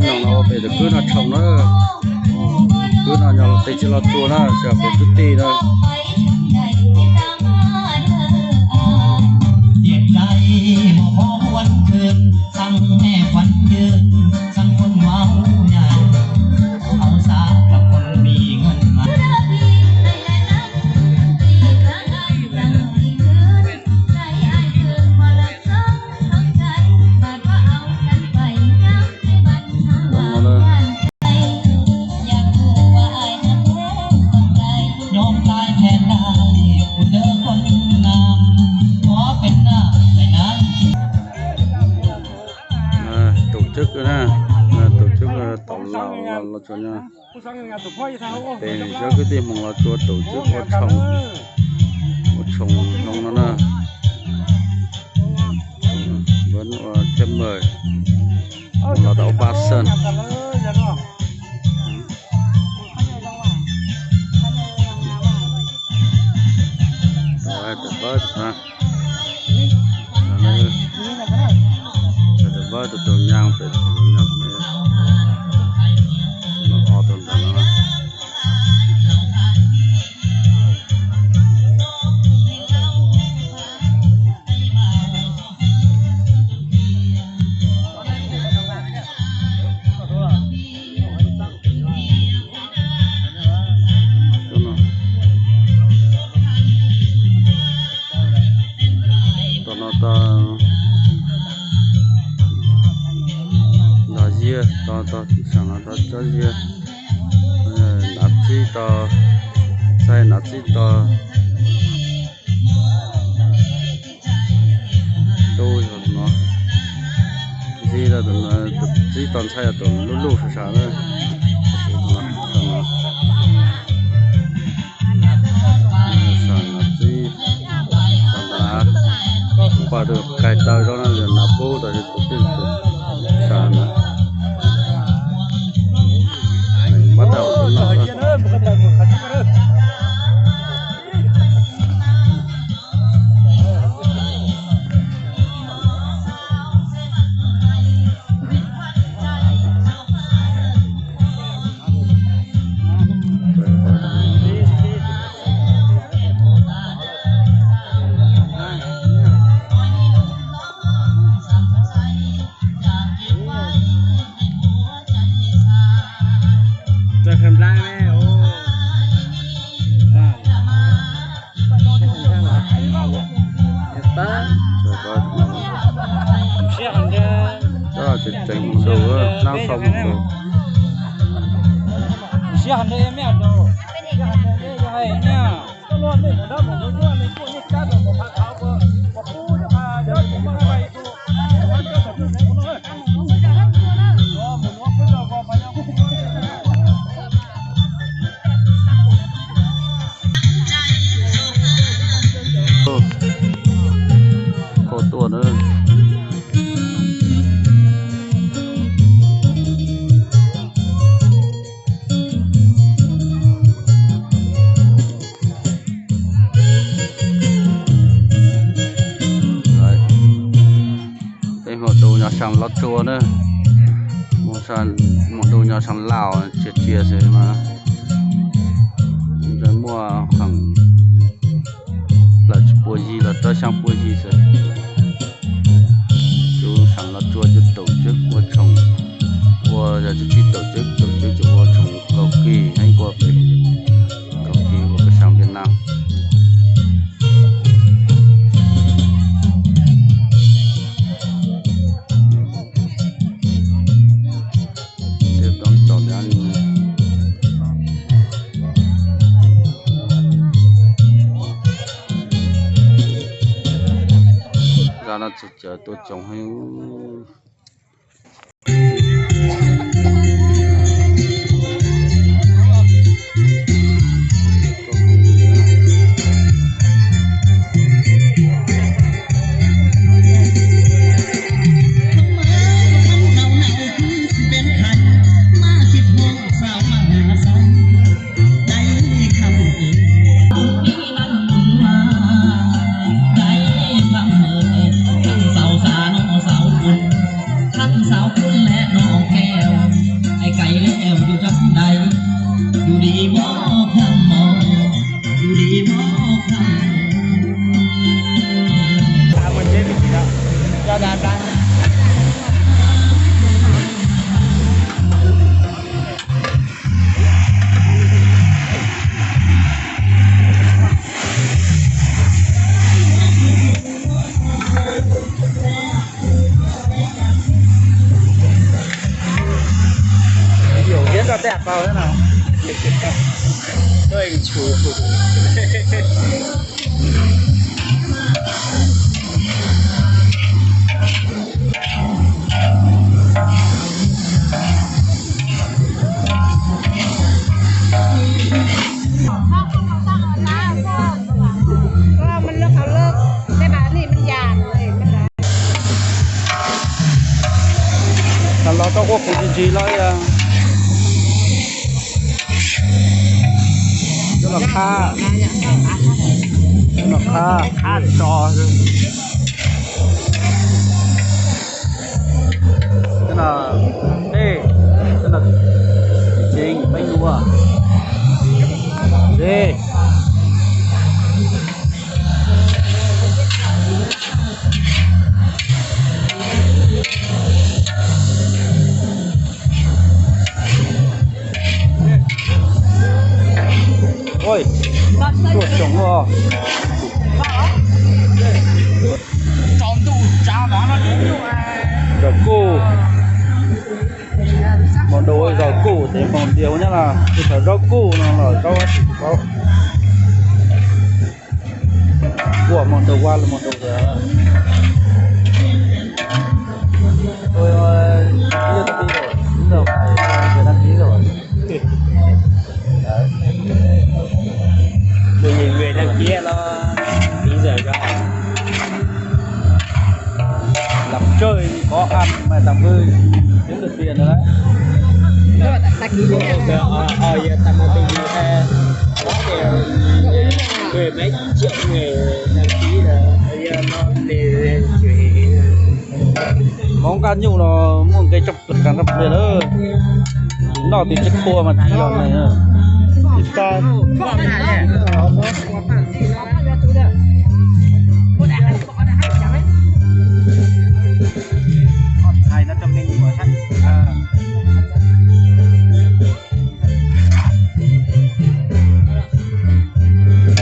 Nyob no pem tus kwb no tshoov na. Kwb no yog tes tsis los tsua na, tsis pem kwv tij na. Tổ chức na, tổ chức tau laus los tsuas nyob. Tes zov kwv tij hmoov los tsuas tổ chức ua tshoo, ua tshoo zoo no na. Vẫn ua thiab mời, los tau ba sân. Tus pab tus tus nyab pem tus nyab, o tus ntawd no. Tom no tau nrog ziag, tau tau saam no tau tsob ziag, nav txib tau, ntxhais nav txib tau. Tub yog no, txib, txib tau ntxhais yog tus luj luj sab sab na. Sab nav txib, sab nav, npaj tus kais taw zog no yog nav pub tau tus tij tus sab na. Npaj tau tus no. Tseem mus dua, nab sau mus dua. Koj tuaj na. Peb hmo du nyob saum Los Tsuas na, hmo du nyob saum Laus tsis tias xwb mas, muaj qheej plaws tsis puas yig los rau xyaa puas yig xwb. Tus saum Los Tsuas ces tổ chức ua tshoo, ua yog tsis tổ chức, tổ chức ces ua tshoo kaum kis heev ua pem, kaum kis ua pem saum Việt Nam. Zaj no txog cawv tuaj tsoom heev. Thaum los koj ua kuv tsis ntsis los, coj los qha, coj los qha, qha tso. Cov no, ej, cov no tsev peeb ua, ej. Oj, ruaj xyoo os. Zaum kuj, hmo ntuj zaum kuj ces hmo ntiag ua nyab las, thaum zaub kuj no los zaub tsis paub. Ua hmo ntuj ua los hmo ntuj ntawd. Ua ib tug tij laug, ib tug hais tias đăng ký rồi. Mười nghìn người đăng ký lo, tí giờ cho. Làm chơi có ăn mà làm hơi kiếm được tiền rồi đấy. Giờ tao mua tivi hay có điều mười mấy triệu người đăng ký rồi, giờ nó lên lên truyền hình. Hmoob Nkaj Nyuj no muaj nqe tshaj plaws rau peb lawm. Noj twb tsis qhua mas tsis yog ne.